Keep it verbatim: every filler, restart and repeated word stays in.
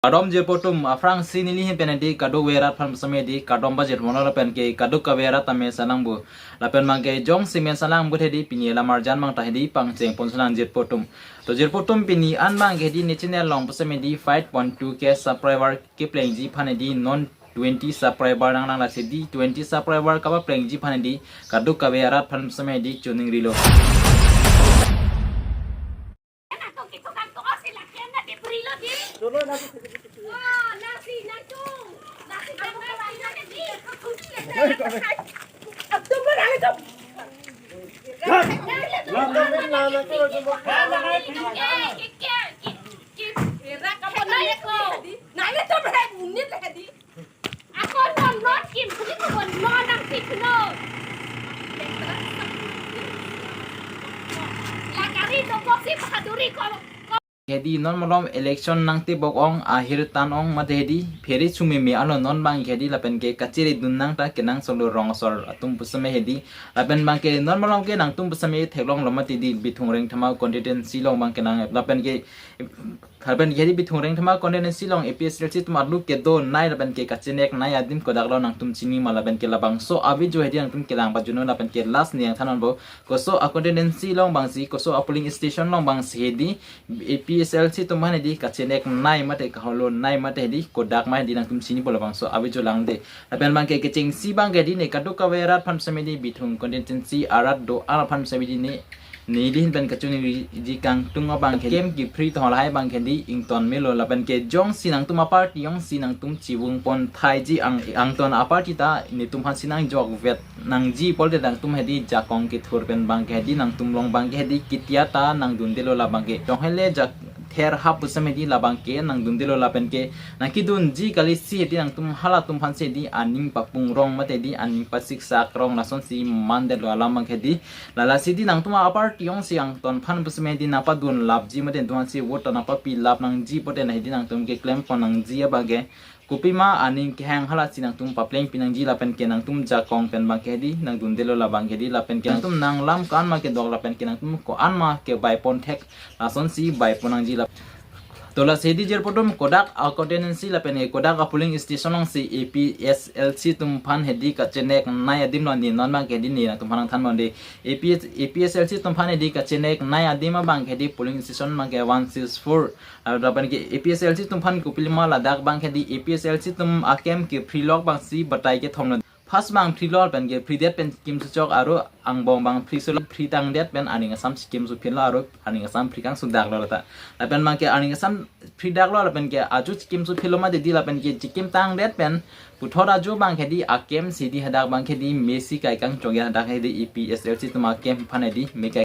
Kardom jirpo atum, aphrangsi neli ahin pen hedi kadokave arat aphan pusitame hedi kardom pajirpo non lapen ke kadokave arat tame salang pu. Lapen abangke jongsi men salang pu hedi pini alam arjan abang ta hedi pangcheng pon salang jirpo atum. To jirpo atum, pini an abangke hedi ne channel along pusitame hedi five point two K subscriber keplengji aphan hedi non twenty subscriber nanglang, lasi hedi twenty subscriber kapaplengji aphan hedi kadokave arat aphan pusitame hedi choningrilo. Ako non non kim, ako non nang pik non. Lagari dokok si bahaduri ko. Hedi non malom election nangtebok ong, ahir tan ong mate hedi phere chumeme alo non abangke hedi lapen ke kachere dun nang ta kenangsot lo rong asor atum pusitame hedi. Lapen abangke non malom ke nangtum pusitame theklonglo mate hedi Bithung Rengthama constituency along abangke nang lapen ke Lapen ke hedi Bithung Rengthama constituency along A P H L C atum arlo kedo nei lapen ke kachenek nei adim kodak lo nangtum chini ma lapen ke labangso a-video hedi nangtum kelang pajutnon lapen ke last ne nangthan non pu koso a-constituency along abangsi koso a-polling station along abangsi hedi A P H L C atum aphan hedi kachenek nei mate kaholo nei mate hedi kodak ma hedi nangtum chinipo labangso a-video langde. Lapen abangke kechengsi abangke hedi ne kadokave arat aphan pusitame hedi Bithung constituency arat do-an aphan pusitame hedi ne neli ahin pen kachiningri ji kangtung abangke A K M ke-free thong lahai abangke hedi ington melo lapen ke jongsi nangtum a-party jongsi nangtum chivung pon thaiji ang angton a-party ta netum aphansi nangjokvet nangji pulote nangtum hedi jakong kethur pen abangke hedi nangtum along abangke hedi ketia ta nangdundelo labangke. Jong hele jak ther hap pusitame hedi labangke nangdundelo lapen ke nangkedunji kalisi hedi nangtum halatum aphansi hedi aning papung rong mate hedi aning pasiksak rong lasonsi mandetlo alam abangke hedi. Lasi hedi nangtum a-party jongsi angton aphan pusitame hedi nangpadun lapji mate nangtum aphansi vote ta nangpapi lap nangji pulote na hedi nangtum keklem pon nangji abangke kopima aning kehang halasi nangtum paplengpi nangji lapen ke nangtum jakong pen abangke hedi nangdundelo labangke hedi lapen ke nangtum nanglam ko-an ma kedok lapen ke nangtum ko-an ma kebai pon thek lasonsi bai pon nangji lap. To lasi hedi jirpo atum kodak a-constituency lapen ke kodak a-polling station alongsi A P H L C atum aphan hedi kachenek nei adim lo ne non abangke hedi ne nangtum aphan nangthan ponde. A P H, A P H L C atum aphan hedi kachenek nei adim abangke hedi polling station abangke one six four. Lapen ke A P H L C atum aphan kopilima ladak abangke hedi A P H L C atum a-camp ke-free lo abangsi batai kethom lo. First abang free lo lapen ke free det pen kimsu chok aro angbong abang free solo, free tangdet pen aning asam chikim su philo aro aning asam free kangsu dak lo lata. Lapen abangke aning asam free dak lo lapen ke ajo chikim su philo mate hedi lapen ke chikim tangdet pen puthot ajo abangke hedi a-camp si hedi hadak abangke hedi mesi kai kangchok ya hadak hedi A P H L C atum a-camp aphan hedi me kai